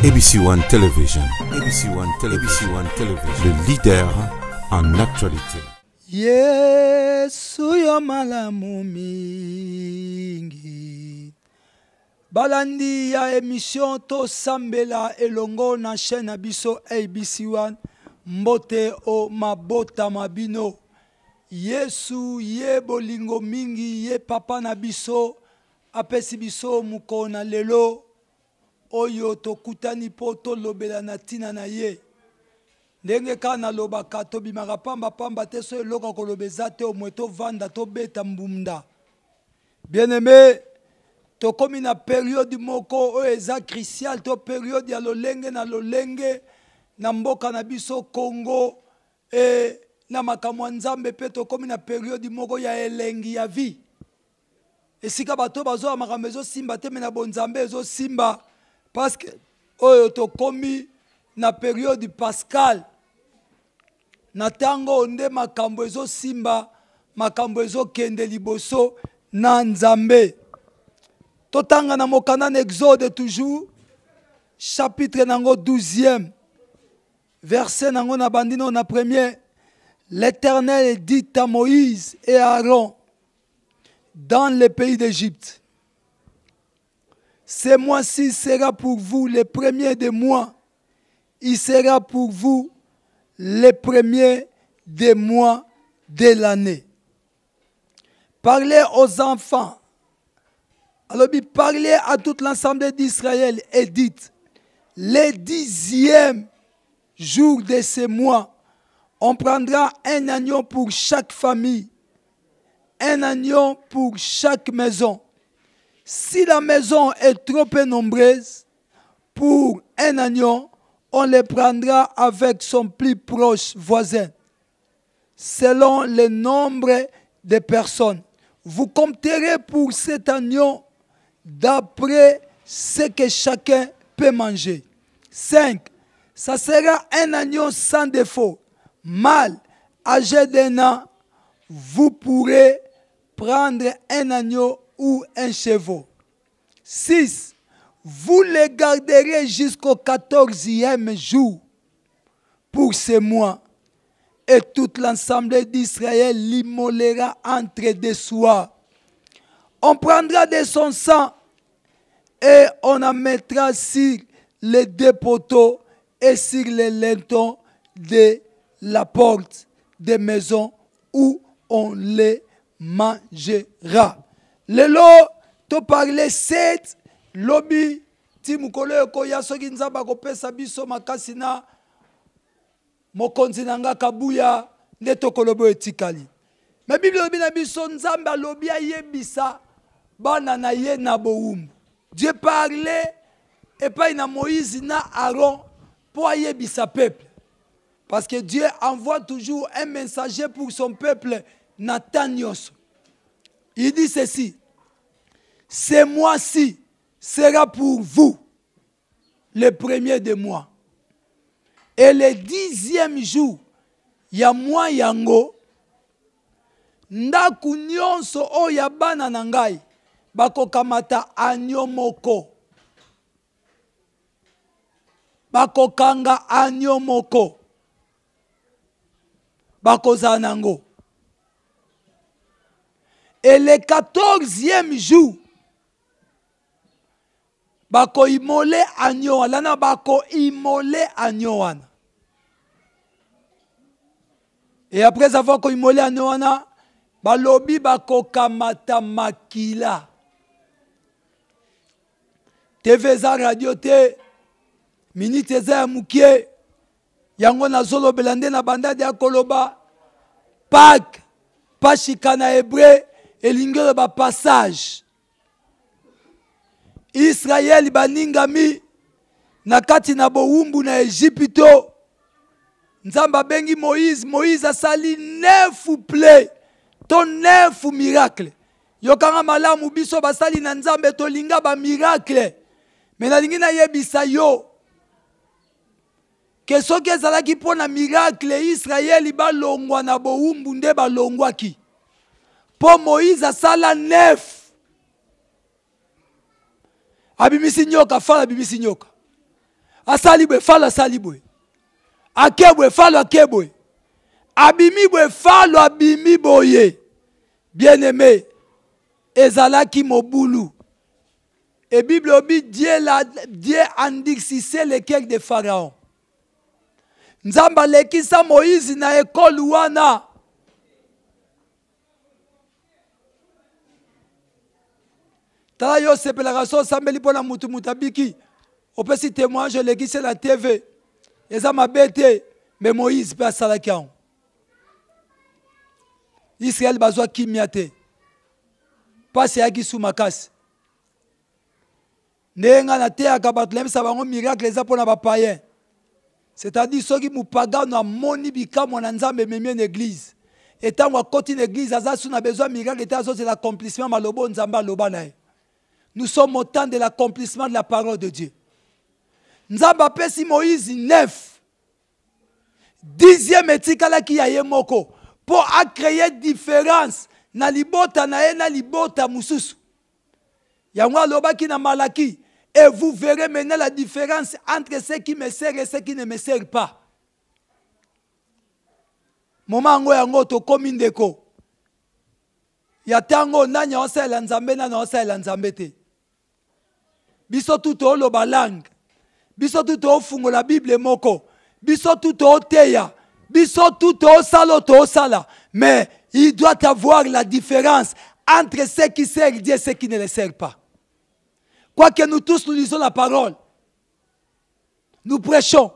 ABC One Television, ABC One Television, ABC One Television, le leader en actualité. Yesu yo malamu mingi. Balandi ya emission tosambela elongo na chaîne na biso ABC1 mbote o mabota ma bino. Yesu ye bolingo mingi ye papa na biso apesi biso mokolo na lelo oyo tokutani mpo tolobela na ntina na ye. Ndenge kaka nalobaka, tobimaka pamba pamba te, so eloko ya koloba eza te, omwe tovanda tobeta mbumda. Bien aime, tokomi na periode moko oyo eza crucial to periode ya lolenge na lolenge na mboka na biso Congo e na makambo ya Nzambe, mpe tokomi na periode moko ya elengi ya vie. Esika bato bazoya makambo ezosimba te, me na bonzambe ezosimba, parce que oyo tokomi na periode pascale, na ntango nde makambo ezosimba, makambo ezokende liboso na Nzambe. Totanga na mokanda na Exode toujours, chapitre nango 12e verset nango na bandi na premier. L'Éternel dit à Moïse et à Aaron dans le pays d'Égypte, ce mois-ci sera pour vous le premier des mois. Il sera pour vous le premier des mois de l'année. Parlez aux enfants. Alors, parlez à toute l'assemblée d'Israël et dites, le 10e jour de ce mois, on prendra un agneau pour chaque famille, un agneau pour chaque maison. Si la maison est trop nombreuse pour un agneau, on le prendra avec son plus proche voisin, selon le nombre de personnes. Vous compterez pour cet agneau d'après ce que chacun peut manger. 5. Ça sera un agneau sans défaut, mâle, âgé d'un an. Vous pourrez prendre un agneau ou un chevreau. 6. Vous le garderez jusqu'au 14e jour pour ce mois, et toute l'assemblée d'Israël l'immolera entre deux soirs. On prendra de son sang et on en mettra sur les deux poteaux et sur les linteaux de la porte des maisons où on les mangera. Lelo to parler 7 lobi ti mokolo ekoya soki Nzambe akopesa biso makasi na mokonzi na nga Kabuya nde tokoloba oyo etikali. Me Bible elobi na biso Nzambe alobi ayebisa bana na ye na bowumbu. Dieu parlait epai na Moïse na Aaron mpo ayebisa peuple. Parce que Dieu envoie toujours un messager pour son peuple Nathan nyonso. Il dit ceci: ce mois-ci sera pour vous le premier des mois. Et le 10e jour ya mois yango, ndaku nyonso oyo ya bana na ngai bakokamata agneau moko. Bakokanga agneau moko. Bakozala nango. Et le 14e jour, bakoimole agneau wana, lana bakoimole agneau wana. Et après avoir koimole agneau wana, balobi bakokamata makila. TV eza radio te, minute eza ya mukie, yango nazolobela nde na bandade ya koloba Pâques, Pashika na hébreu elingi oloba passage. Israël baningami na kati na bowumbu na Egypto. Nzambe abengi Moïse, Moïse asali 9 plaies to 9 miracles. Yokanga malamu, biso basali na Nzambe tolinga ba miracle. Mais nalingi nayebisa yo ke soki ezalaki mpo na miracle Israël balongwa na bowumbu nde balongwaki. Mpo Moïse asala 9. Abimisi nyoka, Fara abimisi nyoka. Asali boye, falo asali boye. Ake boye, falo ake boye. Abimi boye, falo abimi boye. Bien aimé, ezalaki mobulu. Et Bible obi Dieu la Dieu endurcissait le cœur de Pharaon. Nzambe alekisa Moïse na ekole wana. Tala yo osepelaka so osambeli mpo na mutu mutu abiki opesi témoignage olekisi na TV eza mabe te me Moïse mpe asalaki yango. Israël bazwa kimia te. Pasi eyaki su makasi. Ndenge ngai nateyaka bato nayebisa bango miracle eza mpo na bapayen. C'est-à-dire soki mopagano amoni bikamwa na Nzambe ememi ye na eglise etango akoti na eglise aza su na besoin miracle te, azozela accomplissement maloba oyo Nzambe aloba na ye. Nous sommes au temps de l'accomplissement de la parole de Dieu. Nzambe apesi Moïse 9 dixième etikalaki ya ye moko mpo acreye différence na libota na ye na libota mosusu. Yango alobaki na Malaki, et vous verrez maintenant la différence entre ceux qui me servent et ceux qui ne me servent pas. Moma yango yango tokomi ndeko ya ntango nani aosalela Nzambe nani aosalela Nzambe te. Biso tu tooloba langue, biso tu toofungola Bible moko, biso tu tooteya, biso tu toosala toosala, mais il doit avoir la différence entre ceux qui servent Dieu et ceux qui ne le servent pas. Quoique nous tous nous lisons la parole, nous prêchons.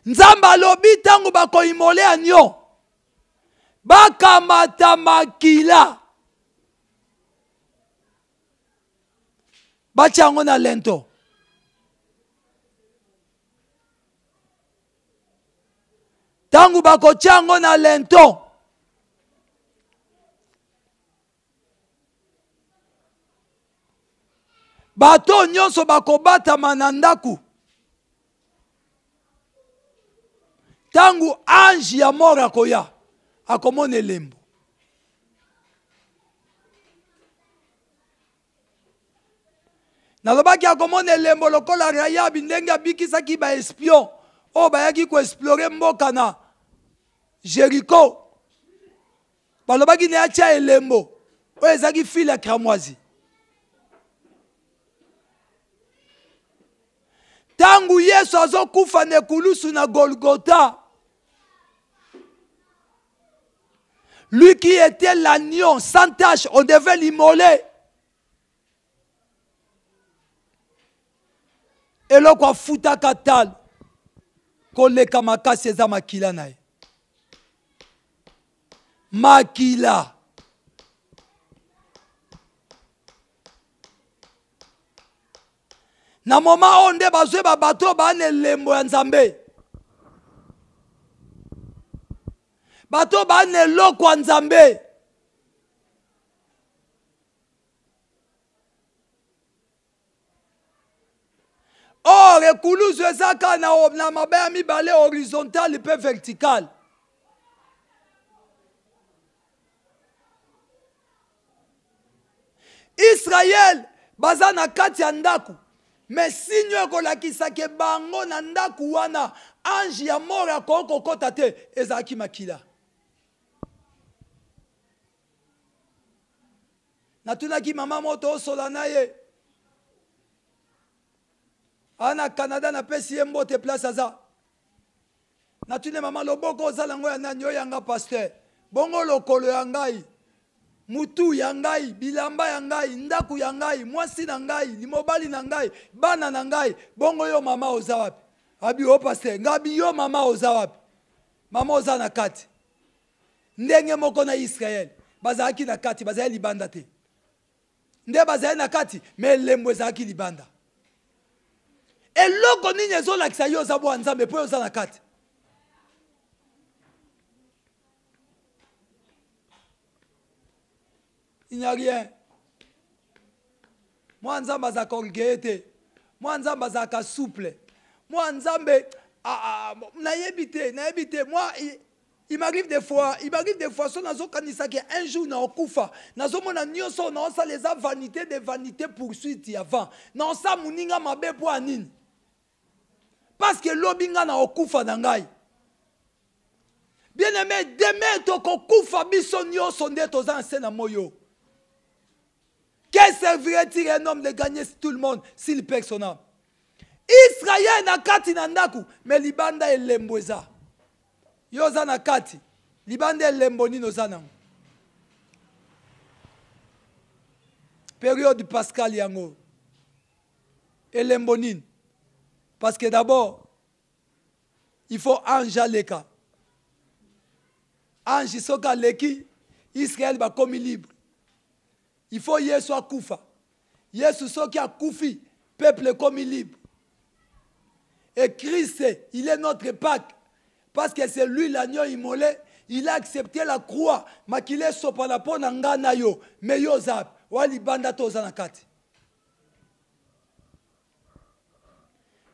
Nzambe alobi ntango bakoimole agneau, bakamata makila batia yango na lento. Ntango bakotia yango na lento, bato nyonso bakobatama na ndako. Ntango ange ya mort akoya, akomona elembo. Nalobaki akomona elembo lokola Rayabi ndenge abikisaki ba espion oyo bayaki koexplore mboka na Jericho. Balobaki na ye atia elembo oyo ezalaki file ya cramoisi. Ntango Yesu azokufa na ekulusu na Golgotha, lui qui était l'agneau sans tache, on devait l'immoler. Eloko afutaka talo koleka makasi eza makila na ye. Makila. Na moma oyo nde bazwe ba bato oyo baa na elembo ya Nzambe, bato oyo baa na eloko ya Nzambe. Or ekuluzu eza kaka na mabaya mibale, horizontal mpe vertical. Israël baza na kati ya ndako, mais signe oyo ekolakisa ke bango na ndako wana ange ya mort akoki kokota te, ezalaki makila. Natunaki mama moko tosola na ye awa na Canada, napesi ye mbote place aza. Natuni mama, loboko oza nango ya nani? Oyo yanga pasteur. Bongo lokolo ya ngai, mutu ya ngai, bilamba ya ngai, ndako ya ngai, mwasi na ngai, mobali na ngai, bana na ngai, bongo yo mama oza wapi? Abi o pasteur, ngabi yo mama oza wapi? Mama oza na kati. Ndenge moko na Israël, bazalaki na kati, bazalaki libanda te. Nde bazali na kati, mais elembo ezalaki libanda. Eloko nini ezolakisa yo oza bwa Nzambe mpo yo oza na kati? Il n'y a rien. Mwa Nzambe azalaka orgueilleux te. Mwa Nzambe azalaka souple. Mwa Nzambe, nayebi te, nayebi te. Mwa, Il m'arrive des fois, il m'arrive des fois, so nazokanisa ke un jour nakokufa, nazomona nyonso naosala eza vanité de vanité poursuite ya vent. Naosala moninga mabe mpo ya nini? Parce que lobi nga nakokufa na ngai. Bien aimé, demain tokokufa biso nyonso nde toza na se na moi oyo. Que servirait-il un homme de gagner tout le monde s'il perd son âme? Israël na kati na ndaku, mais libanda elembo eza. Yo oza na kati, libanda elembo nini oza nango? Période pascale yango. Elembo nini? Parce que d'abord, il faut ange aleka. Ange soki aleki, Israël bakomi libre. Il faut Yesu akufa. Yesu soki akufi, peuple ekomi libre. Et Christ, il est notre Pâque. Parce que c'est lui l'agneau immolé. Il a accepté la croix. Makile sopana po na nga na yo. Mais yo zap. Wa libanda to oza na kati.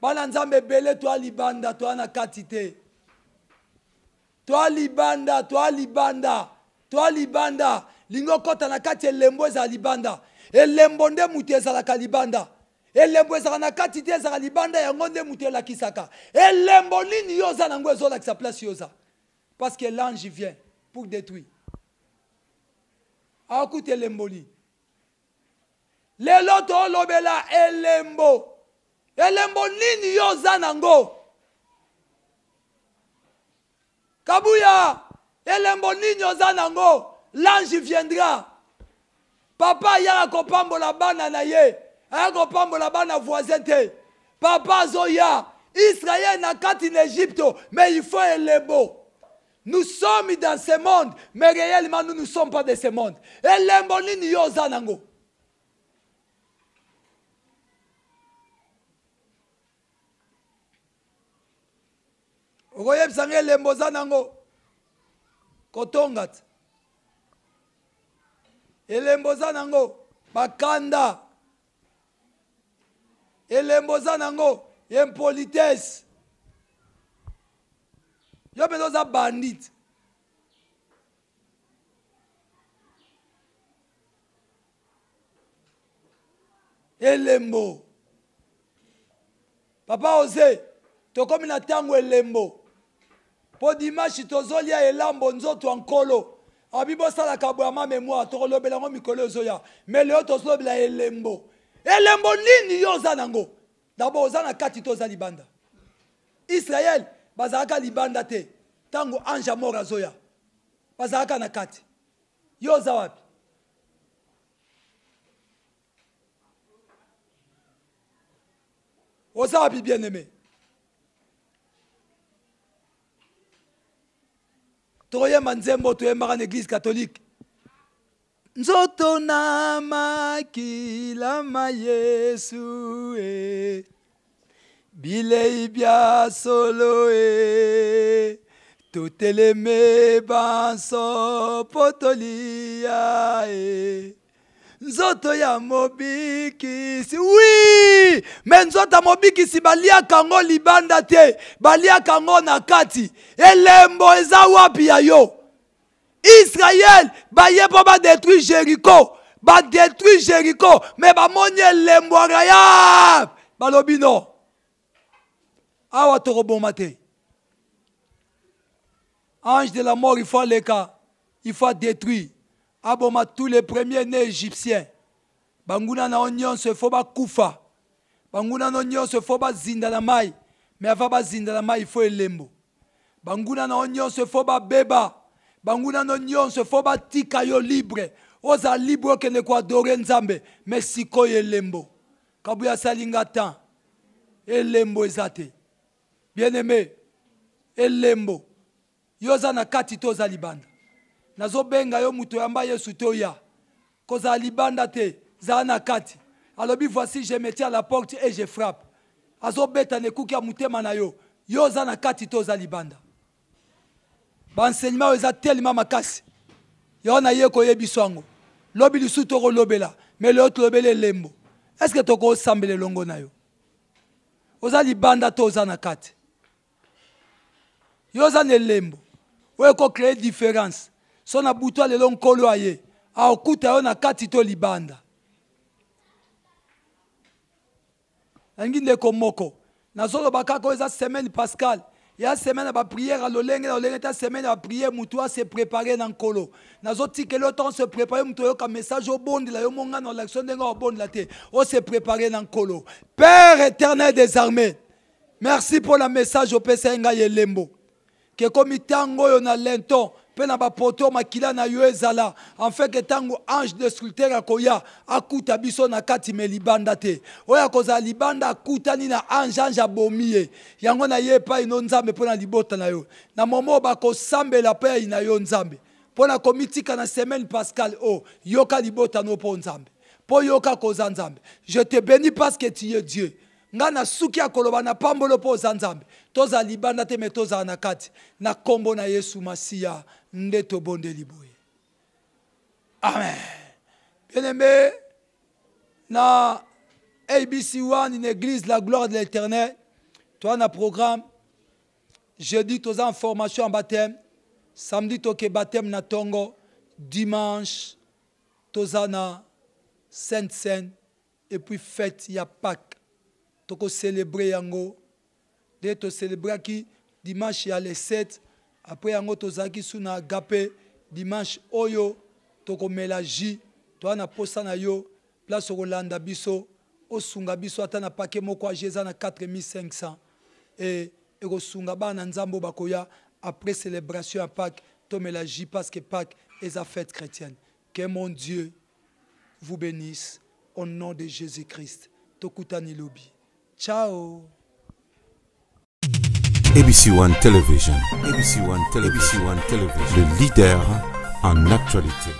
Bana Nzambe ebele toa libanda, toa na kati te. Toa libanda, toa libanda, toa libanda. Lingi okota na kati, elembo ezala libanda. Elembo nde moto ezalaka libanda. Elembo ezalaka na kati te, ezalaka libanda, yango nde moto elakisaka. Elembo nini yo oza nango ezolakisa place yo oza. Parce que l'ange vient pour détruire. Akuta elembo nini? Lelo tolobela elembo. Elembo nini yo oza nango? Kabuya, elembo nini oza nango? L'ange viendra. Papa ayaka kopambola bana na ye, ayaka kopambola bana voisin te. Papa azoya Israël na kati na Egypte, mais il faut elembo. Nous sommes dans ce monde, mais réellement nous ne sommes pas de ce monde. Elembo nini yo oza nango? Okoyebisa ngai elembo oza nango? Kotonga te. Elembo oza nango? Bakanda. Elembo oza nango? Impolitesse. Yo mpenza oza bandit. Elembo. Papa Ose, tokomi na tango elembo. Po dimanche tozolia elambo nzoto ya Nkolo. Abi bosalaka boya ma mémoire, tokolobela yango mikolo ezoya. Mais lelo tozolobela elembo. Elembo nini yo oza nango? D'abord oza na kati to oza libanda? Israël bazalaka libanda te tango ange ya mort azoya. Bazalaka na kati. Yo oza wapi? Oza wapi bien-aimé? Tokoyemba nzembo toyembaka na église catholique. Nzoto na makila ma Yesu e, bilei bya solo e, toteleme banso po tolia e, nzoto ya mobikisi. Oui, mais nzoto ya mobikisi baliaka yango libanda te, baliaka yango na kati. Elembo eza wapi ya yo? Israël baye po ba détruire Jéricho, ba détruire Jéricho, mais bamoni elembo ya Rahab, balobi non, awa tokoboma te. Ange de la mort, il faut aleka, il faut détruire, aboma tous les premiers nés égyptiens. Banguna na yo nyonso il faut bakufa, banguna na yo nyonso il faut bazinda na mai, mais avant bazinda na mai il faut elembo. Banguna na yo nyonso il faut babeba, banguna na yo nyonso il faut batika yo libre, oza libre okende koadore Nzambe, mais sikoyo elembo. Kabuya asali nga temps, elembo eza te. Bien-aimé, elembo yo oza na kati to oza libanda? Nazobenga yo moto yamba Yesu to ya kozala libanda te, zala na kati. Alobi voici je me tiens à la porte et je frappe. Azobeta na ekuki ya motema na yo, yo oza na kati to oza libanda? Ba enseignement oyo eza tellement makasi, yo na ye koyebiso yango lobi lisusu tokolobela, mais lelo tolobeli elembo. Est-ce que tokosambela elongo na yo? Oza libanda to oza na kati? Yo oza na elembo. Oyo eko créer différence. So na butu ya lelo Nkolo aye, akokuta yo na kati to libanda. Nalingi ndeko moko, nazoloba kaka oyo eza semaine pascale ya semaine ya bapriere ya lolenge na lolenge ta semaine ya bapriere motu ase prépare na nkolo. Nazotikeli yo ntango se prépare, motu oyoka message obondela yo monga na olakisa ndenge obondela te, ose prépare na nkolo. Père éternel des armées, merci mpo na message opesai ngai elembo kekomi ntango oyo na linton mpe na bapoto makila na yo ezala, afin ke ntango ange destructeur akoya akuta biso na kati me libanda te. Oyo akozala libanda akutani na ange, ange abomi ye. Yango na ye epai no Nzambe mpo na libota na yo na momo oyo bakosambela mpe na yo Nzambe mpo na komitika na semaine pascale oyo. Yoka libota no mpo Nzambe, mpo yoka koza Nzambe. Je te bénis parce que tu es Dieu. Nga na suki ya koloba na pambolo mpo oza Nzambe. Tozala libanda te me tozala na kati. Na kombo na Yesu Masiya nde tobondeli boye. Amen. Bien-aimé, na ABC1, une église, la gloire de l'Éternel, toi na programme, jeudi toza en formation en baptême, samedi toke baptême na tongo, dimanche toza na Sainte Seine, et puis fête ya Pâques. Toko célébrer yango. Nde to célébraki dimanche ya le 7, après yango tozalaki su na agape dimanche oyo tokomela jus. Toa na posa na yo, place okolanda biso, osunga biso ata na paquet moko ya jus eza na 4500. Et ekosunga bana Nzambe oyo bakoya après célébration ya Pâques, tomela jus parce que Pâques eza fête chrétienne. Que mon Dieu vous bénisse au nom de Jésus-Christ. Tokutani lobi. Ciao. ABC One Television, ABC One Television, ABC One Television, le leader en actualité.